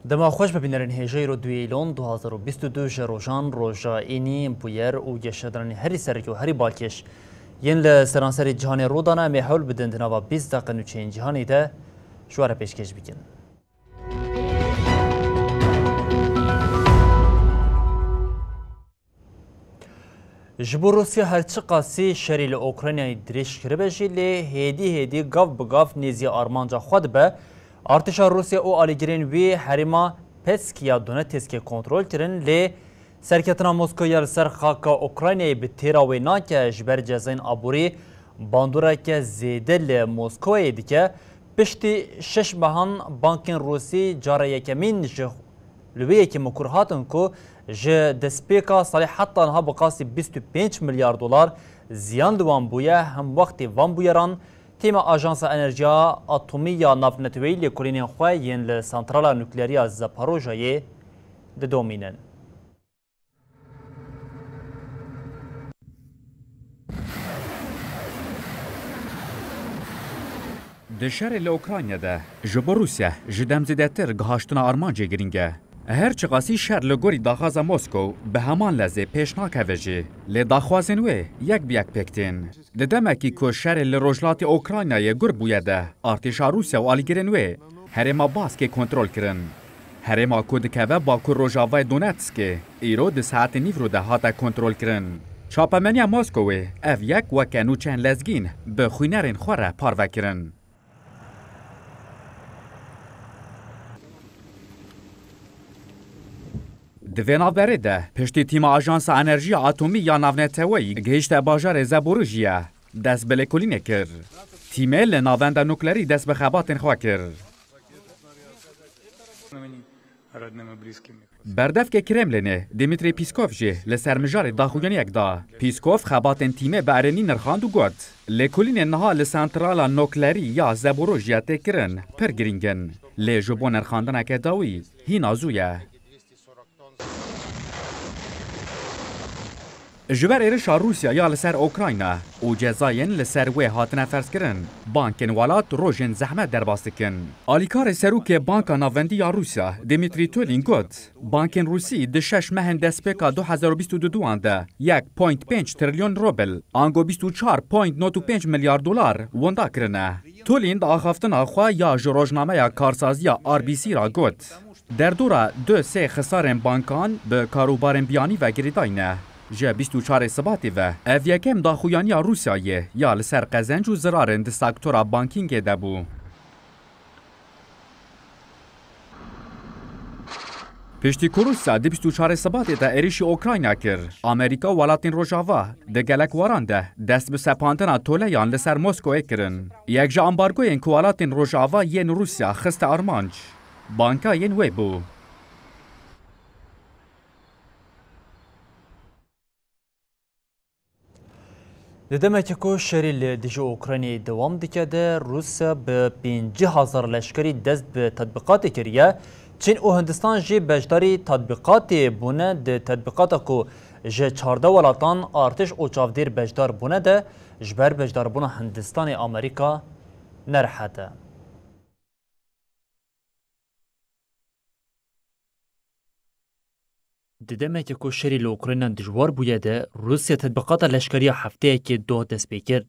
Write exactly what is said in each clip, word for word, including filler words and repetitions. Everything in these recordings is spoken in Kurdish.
Dema xweş bibînerin hêjayî ro duyê îlon du hazar û bîst û du ji rojan roja înî bûyer û geşedanên herî serek û herî balkêş yên li seranserê cîhanê rû dane, em ê hewl bidin di nava bîst deqe nûçeyên cîhanê de ji we re pêşkêş bikin. Ji bo Rûsya her çiqasî şerî li Ukraynayê dirêj kiribe jî, lê hêdî hêdî gav bi gav nêzî armanca xwe dibe. Artêşa Rûsya û alîgirên wî herêma Petsk ya Donetskê kontrol kirin, lê serketina Moskow ya li ser xaka Ukraynayê bi têra wê nake, ji ber cezayên aborî bandoreke zêde li Moskowayê dike. Piştî şeş mehan bankên Rûsî cara yekemîn ji li wê yekê mikur hatin ku ji destpêka salê heta niha bi qasî bîst û pênc milyar dolar ziyan li wan bûye. Hem wextê van bûyeran tîma Ajansa Enerjiya Atomî ya Navneteweyî lêkolînên xwe yên li santrala nukleerî ya Zaporojyeyê didomînin. Di şerê li Ukrayna de ji bo Rûsya ji dem zêdetir gihaştina armancê girîng e. Her çiqasî şer li gorî daxwaza Moskow bi heman lezê pêş nakeve jî, lê daxwazên wê yek bi yek pêk tên. Di demekî ku şerê li rojhilatê Ukraynayê gur bûye de, artêşa Rûsya û alîgirên wê herêma Baskê kontrol kirin. Herêma ku dikeve bakur rojavayê Donetskê, îro di saetê nîvro de hate kontrolkirin. Çapemeniya Moskowê ev yek weke nûçeyên lezgîn bi xwînerên xwe re parve kirin. Di vê navberê de, piştî tîma Ajansa Enerjiya Atomî ya Navneteweyî gihişte bajarê Zaporijye, dest bi lêkolînê kir. Tîmê li navenda nuklerî dest bi xebatên xwe kir. Berdevkê Kremlînê Dmitry Peskov jî li ser mijarê daxuyaniyek da. Peskov xebatên tîmê bi erênî nirxand û got, lêkolînên niha li santrala nuklerî ya Zaporojye tê kirin pir girîng in, lê ji bo nirxandineke dawî hîna zû ye. Ji ber êrişa Rûsya ya li ser Ukrayna û cezayên li ser wê hatine ferzkirin, bankên welat rojên zehmet derbas dikin. Alîkarê serokê Banka Navendî ya Rûsya, Dmitry Tulin got, bankên Rûsî di şeş mehên destpêka du hezar û bîst û du an de yek point pênc trilyon rubl, ango bîst û çar point nod û pênc milyar dolar winda kirine. Tulin di axaftina xwe ya ji rojnameya karsaziya R B C re got, derdora du sê xisarên bankan bi karûbarên biyanî ve girêdayî ne. Ji bîst û çarê Sibatê ve ev yekem daxuyaniya Rûsyayê ya li ser qezenc û zirarên di sektora bankîngê de bû. Piştî ku Rûsya di bîst û çarê Sibatê de êrişî Ukrayna kir, Amerîka û welatên Rojava di gelek waran de dest bi sepandina toleyan li ser Moskowê kirin. Yek ji ambargoyên ku welatên Rojava yên Rûsya xiste armanc, banka yên wê bû. Di demeke ku şerî li dijî Ukraynayê dewam dike de, Rûsya bi pêncî hezar leşkerî dest bi tetbîqatê kiriye. Çîn û Hindistan jî beşdarî tetbîqatê bûne. Di tetbîqata ku ji çardeh welatan artêş û çavdêr beşdar bûne de, ji ber beşdarbûna Hindistanê Amerîka nerehet e. Di demeke ku şerî li Ukrayna dijwar bûye de, Rûsya tetbîqata leşkeriya hefteyekê doh dest pê kir.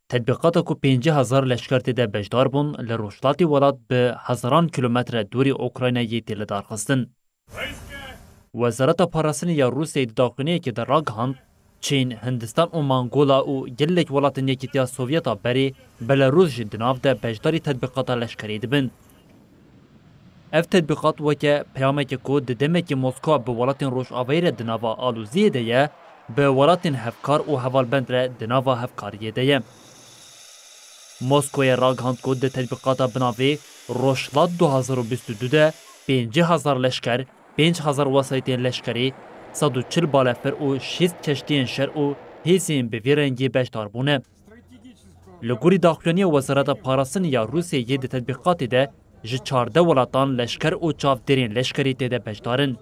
Tetbîqata ku pêncî hezar leşker tê de beşdar bûn, li rojhilatê welat bi hezaran kîlometre dûrî Ukraynayê tê lidarxistin. Wezareta Parastinê ya Rûsyayê di daxuyaniyekê de ragihand, Çîn, Hindistan û Mongola û gelek welatên Yekîtiya Sovyeta berê, Belarûs jî di nav de beşdarî tetbîqata leşkerî dibin. Ev tetbîqat weke peyameke ku di demekî Moskwa bi welatên Rojavayê re di nava aloziyê de ye, bi welatên hevkar û hevalbend re di nava hevkariyê de ye. Moskoyê ragihand ku di tetbîqata bi navê Rojhilat du hazar û bîst û du de pêncî hezar leşker, pênc hezar wesayîtên leşkerî, sed û çil balefir û şêst keştiyên şer û hêzên bi vî rengî beşdar bûne. Li gorî daxuyaniya Wezareta Parastinê ya Rûsyayê di tetbîqatê de ji çardeh welatan leşker û çavdêrên leşkerî tê de beşdar in.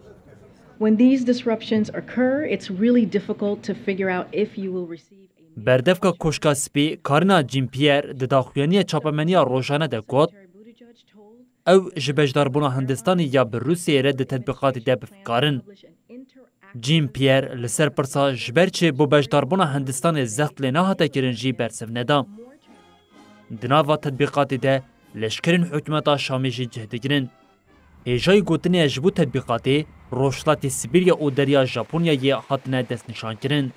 When these disruptions occur, it's really difficult to figure out if you will receive a Berdevka Koşka Spî Karina Jean-Pierre di daxuyaniya çapemeniya rojane de got, ew ji beşdarbûna Hindistanê ya bi Rûsyayê re di tetbîqatê de bi fikar in. Jean-Pierre li ser pirsa ji ber çi bo beşdarbûna Hindistanê zext lê nehate kirin jî bersiv neda. Di nava tetbîqatê de leşkerên hikûmeta Şamê jî cih digirin. Hêjayî gotinê ji bo tetbîqatê Rojhilatê Sibîrya û Derya Japonyayê hatine destnîşankirin.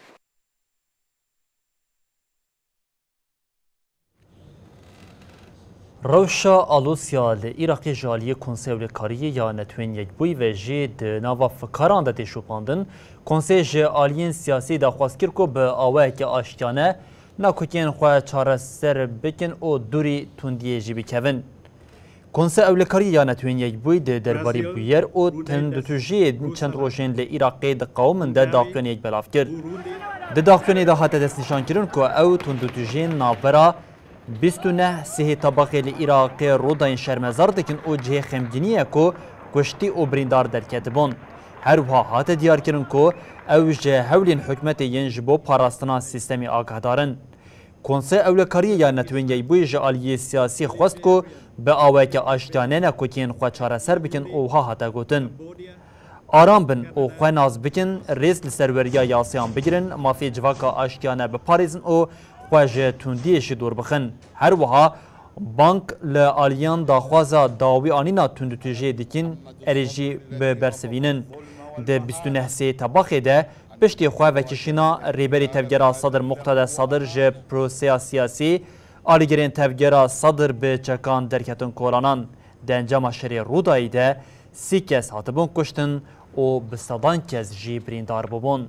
Rewşa Alûsya li Iraqê ji aliyê Konseya Ewlekariyê ya Netewên Yekbûyî ve jî di nava fikaran de tê şopandin. Konsey ji aliyên siyasî daxwaz kir ku bi awayeke aştiyane nakokiyên xwe çareser bikin û dûrî tundiyê jî bikevin. Konseya Ewlekariyê ya Netewên Yekbûyî di derbarî bûyer û tundûtûjiyê çend rojên li Iraqê diqewimin de daxuyaniyek belav kir. Di daxuyaniyê de hate destnîşankirin ku ew tundûtûjiyên navbera bîst û neh sihê tebaxê li Iraqê rûdayên şermezar dikin û cihê xemgînî ye ku kuştî û birîndar derketibûn. Her wiha hate diyarkirin ku ew ji hewlên hikûmetê yên ji bo parastina sîstemê agahdar in. Konseya Ewlekariyê ya Netewên Yekbûyî ji aliyê siyasî xwest ku bi awayeke aştiyane nakokiyên xwe çareser bikin û wiha hate gotin, aram bin û xwe nas bikin, rêz li serweriya yasayan bigirin, mafê civaka aştiyane biparêzin û xwe ji tundiyê jî dûr bixin. Her wiha bang li aliyan daxwaza dawî anîna tundûtûjiyê dikin, erê jî bibersivînin. Di bîst û neh sê tebaxê de piştî xwe vekişîna rêberê tevgera Sedir Muqtede Sedir ji proseya siyasî, alîgirên tevgera Sedir bi çekan derketin kolanan. Di encama şerê Rûdayî de sî kes hatibûn kuştin û bi sedan kes jî birîndar bûbûn.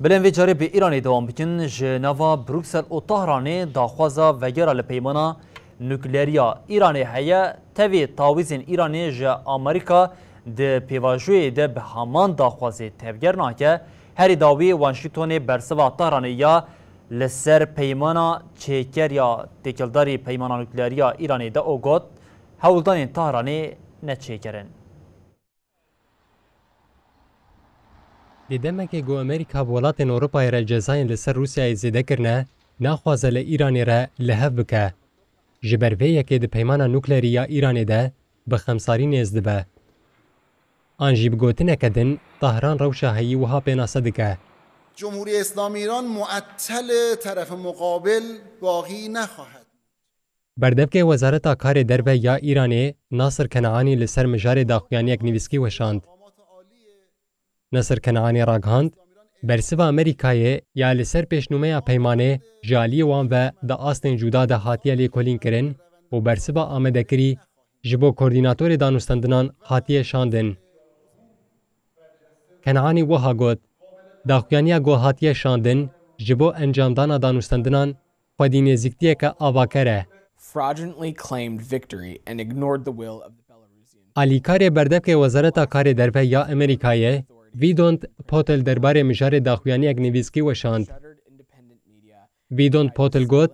Belên vê carê bi Îranê dewam bikin. Ji nava Bruksel û Tahranê daxwaza vegera li peymana nukleerî ya Îranê heye. Tevî tawîzên Îranê ji Amerîka di pêvajoyê de bi heman daxwazê tevger nake. Herî dawî Washingtonê bersiva Tahranê ya li ser peymana çêker ya têkildarî peymana nukleerî ya Îranê de û got, hewldanên Tahranê ne çêker in. Di demekê ku Amerîka bi welatên Ewropayê re cezayên li ser Rûsyayê zêde kirine, naxwaze li Îranê re li hev bike. Ji ber vê yekê di peymana nukleerî ya Îranê de bi xemsarî nêz dibe. An jî bi gotineke din, Tahran rewşa heyî wiha pênase dike. جمهوری اسلامی ایران معطل، طرف مقابل باقی نخواهد. Berdevkê Wezareta Karê Derve ya Îranê Nasir Kenaanî li ser mijarê daxuyaniyek nivîskî weşand. Nasir Kenaanî ragihand, bersiva Amerîkayê ya li ser pêşnûmeya peymanê ji aliyê wan ve di astên cuda de hatiye lêkolînkirin û bersiva amadekirî ji bo koordînatorê danûstendinan hatiye şandin. Kenaanî wiha got, daxuyaniya ku hatiye şandin ji bo encamdana danûstendinan xwedî nêzîktiyeke avakar e. Fraudulently claimed victory and ignored the will of the Belarusian. Alîkarê berdevkê Wezareta Karê Derve ya Amerîkayê, Vedant Patel derbarê mijarê daxuyaniyek nivîskî weşand. Vedant Patel got,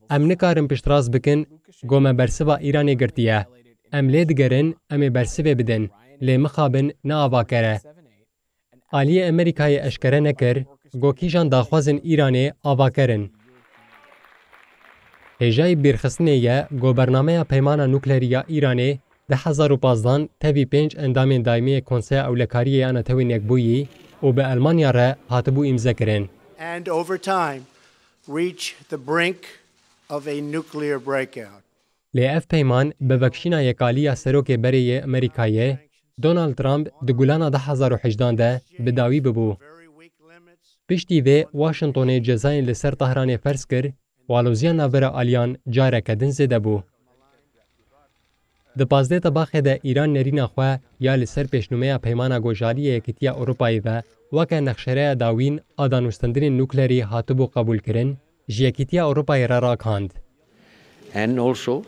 em nikarin piştrast bikin ku me bersiva Îranê girtiye. Em lê digerin, em ê bersivê bidin, lê mixabin ne avakar e. Aliyê Amerîkayê eşkere nekir ku kîjan daxwazên Îranê avaker in. Hêjayî bîrxistinê ye ku bernameya peymana nukleerî ya Îranê du hezar û pazdan tevî pênc endamên daîmî yê Konseya Ewlekariyê ya Netewên Yekbûyî û bi Elmanya re hatibû îmzekirin. And over time, reach the brink of a nuclear breakout. Lê ev peyman bi vekişîna yekaliya serokê berê yê Amerîkayê, Donald Trump di Gulana du hezar û hejdan de bi dawî bibû. Piştî vê Washingtonê cezayên li ser Tehranê ferz kir û aloziya navbera aliyan careke din zêde bû. Di pazdeh Tebaxê de Îran nerîna xwe ya li ser pêşnûmeya Peymana Gojalî ya Yekîtiya Ewropayê ve weke nexşereya dawîn a danûstendinên nuklerî hatibû qebûlkirin, ji Yekîtiya Ewropayê re ragihandî. And also,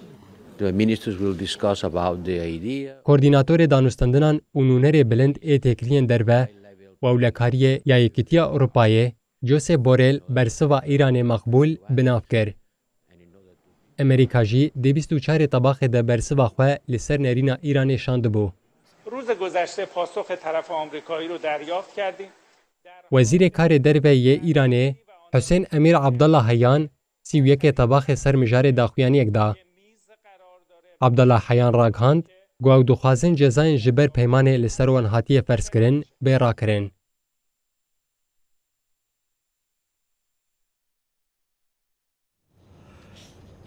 the ministers will discuss about the idea. Koordînatorê danûstendinan û nûnerê bilind ê têkiliyên derve û ewlekariyê ya Yekîtiya Ewropayê, Josep Borrell bersiva Îranê meqbûl bi nav kir. Amerîka jî di bîst û çarê Tebaxê de bersiva xwe li ser nerîna Îranê şandibû. روز گذشته پاسخ طرف آمریکایی رو دریافت کردیم. Wezîrê Karê Derve yê Îranê Husên Emîr Abdallah Heyan sî û yekê Tebaxê ser mijarê daxuyaniyek da. Abdallah Heyan ragihand ku ew dixwazin cezayên ji ber peymanê li ser wan hatiye ferzkirin bê rakirin.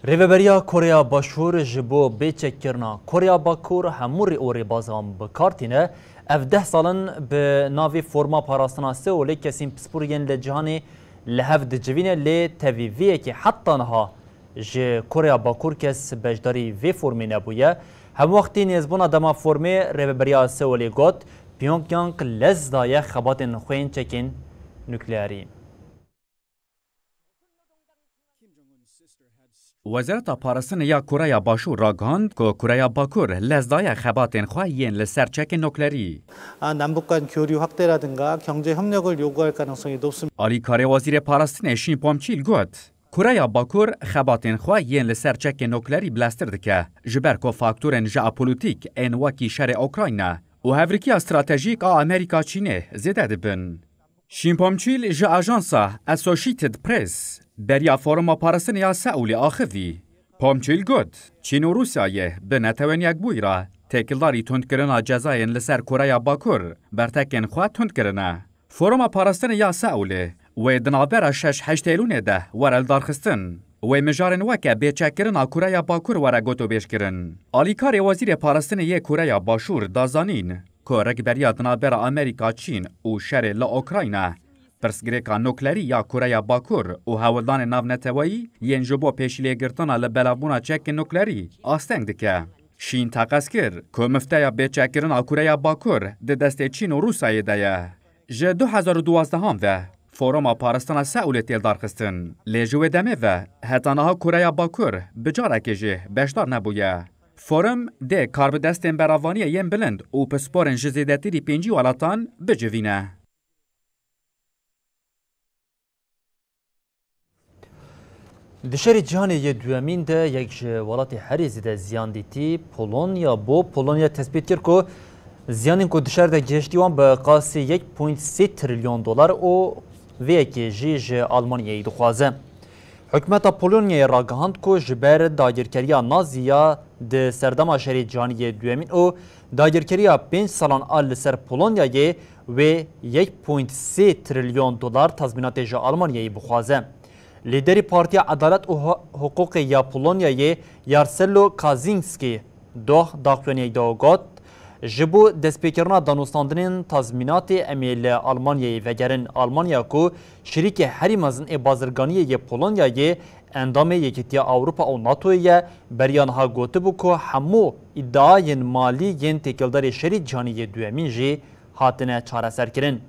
Rêveberiya Koreya Başûr ji bo bêçekkirina Koreya Bakur hemû rê û rêbazan bi kar tîne. Ev deh sal in bi navê Foruma Parastina Seolê kesên pispor yên li cîhanê li hev dicivîne, lê tevî vê yekê heta niha ji Koreya Bakur kes beşdarî vê formê nebûye. Hemwextî nêzbûna dema formê, Rêveberiya Seolê got, Pyongyang lez daye xebatên xwe yên çekên nukleerî. Wezareta Parastinê ya Koreya Başûr ragihand ku Koreya Bakur lez daye xebatên xwe yên li ser çekên nuklerî. 아, 남북 간 교류 확대라든가 경제 협력을 요구할 가능성이 높습니다. Alîkarê Wezîrê Parastinê Şîn Pomçîl got, Koreya Bakur xebatên xwe yên li ser çekên nuklerî bileztir dike, ji ber ku faktorên jeopolîtîk ên wekî şerê Ukrayna û hevrikiya stratejîk a Amerîka-Çînê zêde dibin. Şîn Pomçîl ji ajansa Associated Press beriya Foruma Parastinê ya Seulê axivî. Pomçîl got, Çîn û Rûsyayê bi Netewên Yekbûyî re têkildarî tundkirina cezayên li ser Koreya Bakur bertekên xwe tund kirine. Foruma Parastinê ya Seulê wê di navbera şeş heşt Eylûnê de were lidarxistin. Wê mijarên weke bêçekkirina Koreya Bakur were gotûbêjkirin. Alîkarê Wezîrê Parastinê yê Koreya Başûr da zanîn, ku rikberiya di navbera Amerîka, Çîn û şerê li Ukrayna, pirsgirêka nuklerî ya Koreya Bakur û hewldanên navneteweyî yên ji bo pêşîlêgirtina li belavbûna çekên nuklerî asteng dike. Şîn teqez kir ku mifteya bêçekkirina Koreya Bakur di destê Çîn û Rûsyayê de ye. Ji du hezar û duwazdeh ve Foruma Parastina Seulê tê lidarxistin. Lê ji wê demê ve heta niha Koreya Bakur bi carekê jî beşdar nebûye. Forum dê karbidestên beravaniyê yên bilind û pisporên ji zêdetirî pêncî welatan bicivîne. Di şerê cîhanê yê duyemîn de yek ji welatê herî zêde ziyan dîtî Polonya bû. Polonya tespît kir ku ziyanên ku di şer de gihiştî wan bi qasî yek point sê trilyon dolar û vê yekê jî ji Almanyayê dixwaze. Hikûmeta Polonyayê ragihand ku ji ber dagirkeriya Nazî ya di serdema şerê cîhanî yê duyemîn û dagirkeriya pênc salan a li ser Polonyayê wê yek point sê trilyon dolar tazmînatê ji Almanyayê bixwaze. Lîderî Partiya Edalet û Hi-, Hiqûqê ya Polonyayê Jarosław Kaczynski doh daxuyaniyek da û got, Ji bo destpêkirina danûstandinên tazmînatê em ê li Almanyayê vegerin. Almanya ku şirîkê herî mezin ê bazirganiyê yê Polonyayê, endamê Yekîtiya Ewropa û NATOyê ye, beriya niha gotibû ku hemû îdiayên malî yên têkildarê şerê cîhanî yê duyemîn jî hatine çareserkirin.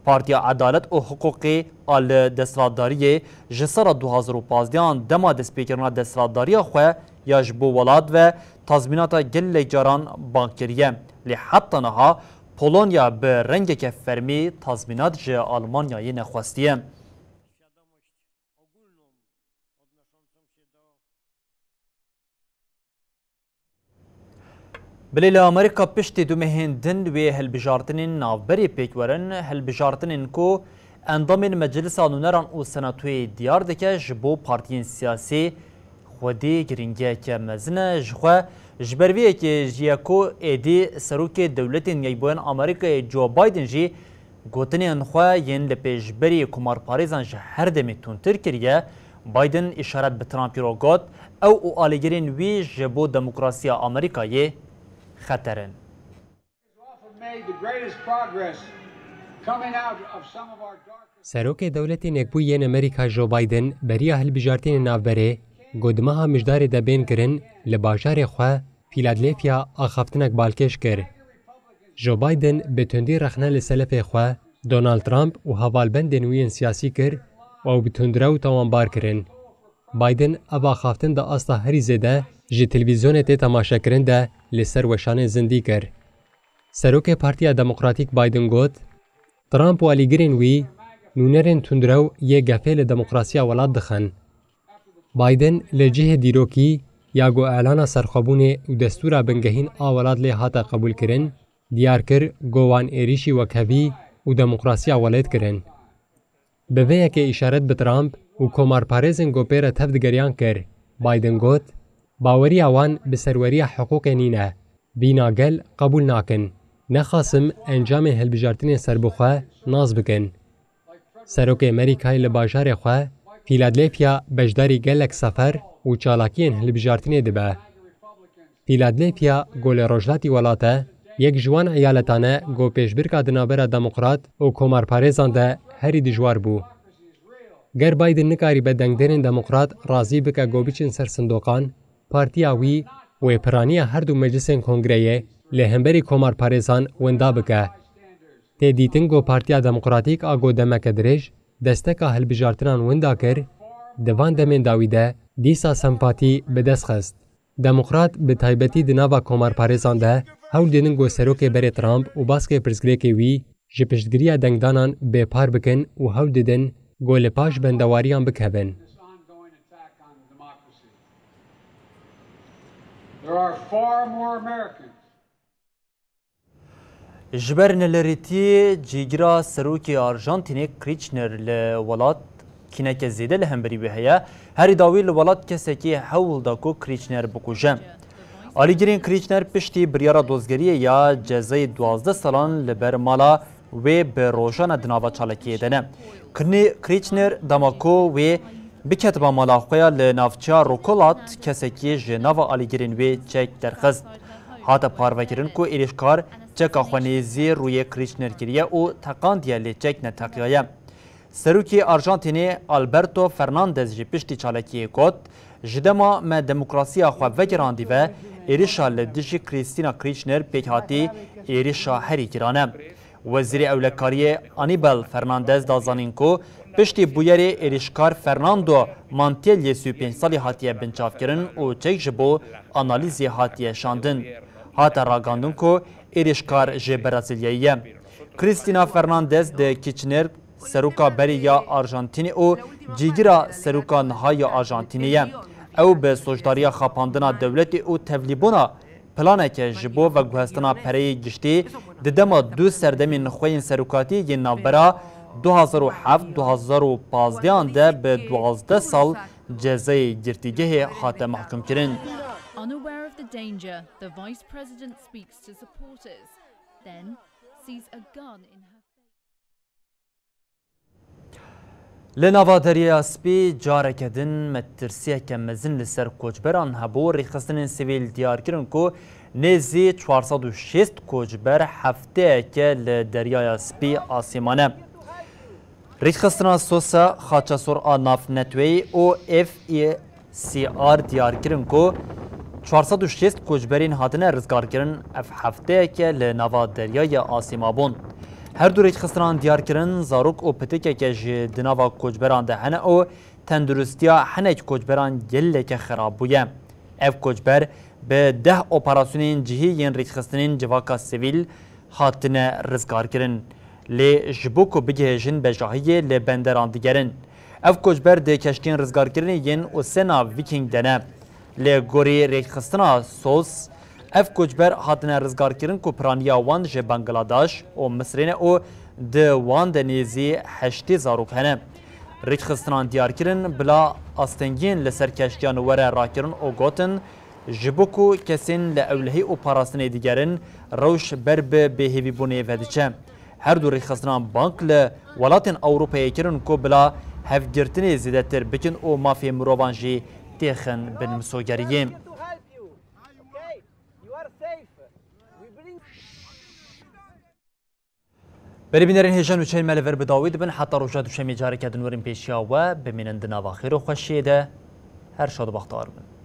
Partiya Edalet û Hiqûqê a li desthilatdariyê ji sala du hazar û pazdeh an dema destpêkirina desthilatdariya xwe ya ji bo welat ve tazmînata gelek caran bang kiriye. Lê heta niha Polonya bi rengeke fermî tazmînat ji Almanyayê nexwestiye. Bilê li Amerîka piştî du mehên din wê hilbijartinên navberê pêk werin, hilbijartinên ku endamên Meclisa Nûneran û Senatoyê diyar dike ji bo partiyên siyasî xwedî giringiyeke mezin e. Ji xwe ji ber vê yekê jî ye ku êdî Serokê Dewletên Yekbûyên Amerîkayê Joe Biden jî gotinên xwe yên li pêşberî komarparêzan ji her demê tundtir kiriye. Biden îşaret bi Trumpî re got, ew û alîgirên wî ji bo demokrasiya Amerîkayê xeter in. Serokê Dewletên Yekbûyî yên Amerîka Joe Biden beriya hilbijartinên navberê ku di meha Mijdarê de bên kirin, li bajarê xwe Fîladelfya axaftinek balkêş kir. Joe Biden bi tundî rexne li selefê xwe, Donald Trump û hevalbendên wî yên siyasî kir û ew bi tundrew tawanbar kirin. Biden ev axaftin di asta herî zêde ji televîzyonê tê temaşekirin de li ser weşanên zindî kir. Serokê Partiya Demokratîk Biden got, Trump û alîgirên wî nûnerên tundrew yê gefê li demokrasiya welat dixin. Biden li cihê dîrokî ya ku elana serxwebûnê û destûra bingehîn a welat lê hate qebûlkirin, diyar kir ku wan êrîşî wekhevî û demokrasiya welêt kirin. Bi vê yekê îşaret bi Trump û komarparêzên ku pê re tev digeriyan kir. Biden got, Baweriya wan bi serweriya hiqûqê nîne. Vîna gel qebûl nakin. Nexasim encamên hilbijartinên serbixwe nas bikin. Serokê Amerîkayê li bajarê xwe, Fîladelfya, beşdarî gelek sefer û çalakiyên hilbijartinê dibe. Fîladelfya, ku li rojhilatî welat e, yek ji wan eyaleta ne ku pêşbirka di navbera demokrat û komarparêzan de herî dijwar bû. Ger Biden nikaribe dengdêrên demokrat razî bike ku biçin ser sindoqan, partiya wî wê piraniya her du meclisên kongreyê li hemberî komarparêzan winda bike. Tê dîtin ku Partiya Demokratîk a ku demeke dirêj desteka hilbijartinan winda kir, di van demên dawî de dîsa sempatî bi dest xist. Demokrat bi taybetî di nava komarparêzan de hewl didin ku serokê berê Trump û baskê pirsgirêkê wî ji piştgiriya dengdanan bêpar bikin û hewl didin ku li paş bendewariyan bikevin. There are far more Americans Ji ber nelirîtiyê cîgira serokê Arjantînê Kirchner li welat kîneke zêde li hemberî wê heye. Herî dawî li welat kesekî hewl da ku Kirchner bikuje. Alîgirên Kirchner piştî biryara dozgeriyê ya cezayê duwazdeh salan li ber mala wê bi rojane di nava çalakiyê de ne. Kirchner dema ku wê biketiba mala xwe ya li navçeya Rokolat, kesekî ji nava alîgirên wê çek derxist. Hate parvekirin ku êrîşkar çeka xwe nêzî rûyê Kirchner kiriye û teqandiye lê çek neteqiyaye. Serokê Arjantînê Alberto Fernandez jî piştî çalakiyê got, Ji dema me demokrasiya xwe vegerandî ve, êrişa li dijî Cristina Kirchner pêkhatî êrişa herî giran e. Wezîrê Ewlekariyê Anibal Fernandez da zanîn ku piştî bûyerê êrişkar Fernando Mantelli sî û pênc salî hatiye binçavkirin û çek ji bo analîzê hatiye şandin. Hate ragandin ku êrişkar ji Brezîlyayê ye. Cristina Fernandez di Kirchner, seroka berê ya Arjantînê û cîgira seroka niha ya Arjantînê ye. Ew bi socdariya xapandina dewletê û tevlîbûna planeke ji bo veguhestina pereyê giştî di dema du serdemên xwe yên serokatiyê yên navbera du hazar û heft du hazar û pazdeh an de bi duwazdeh sal cezayê girtîgehê hate mehkumkirin. Unaware of the danger, the Vice President speaks to supporters, then sees a gun in her Li nava Deryaya Spî careke din metirsiyeke mezin li ser koçberan hebû. Rêxistinên sivîl diyar kirin ku nêzî çar sed û şêst koçber hefteyeke li Deryaya Spî asê mane. Rêxistina Sosa, Xaça Sor a Nav Netweyî û F E C R diyar kirin ku çar sed û şêst koçberên hatine rizgarkirin ev hefteyeke li nava deryayê asê mabûn. Her du rêxistinên diyar kirin, zarok û pitikeke jî di nava koçberan de hene û tenduristiya hinek koçberan geleke xerab bûye. Ev koçber bi deh operasyonên cihî yên rêxistinên civaka sivîl hatine rizgarkirin. Lê ji bo ku bigihêjin bejahiyê li benderan digerin. Ev koçber di keştiyên rizgarkirinê yên Usena Viking de ne. Li gorî rêkxistina Sos, ev koçber hatine rizgarkirin ku piraniya wan ji Bangladeş û Misrê ne û di wan de nêzî heştê zarok hene. Rêkxistinan diyar kirin bila astengiyên li ser keştiyan were rakirin û gotin, Ji bo ku kesên li ewlehî û parastinê digerin, rewş ber bi bêhêvîbûnê ve diçe. Her du rêxistinan bang li welatên Ewropayê kirin ku bila hevgirtinê zêdetir bikin û mafê mirovan jî têxin bin misogeriyê. Berê bînerên hêja nûçeyên me li vir bi dawî dibin. Heta roja duşemê careke din werin pêşiya we. Bimînin di nava xêr û xweşiyê de. Her şad û bextewar bin.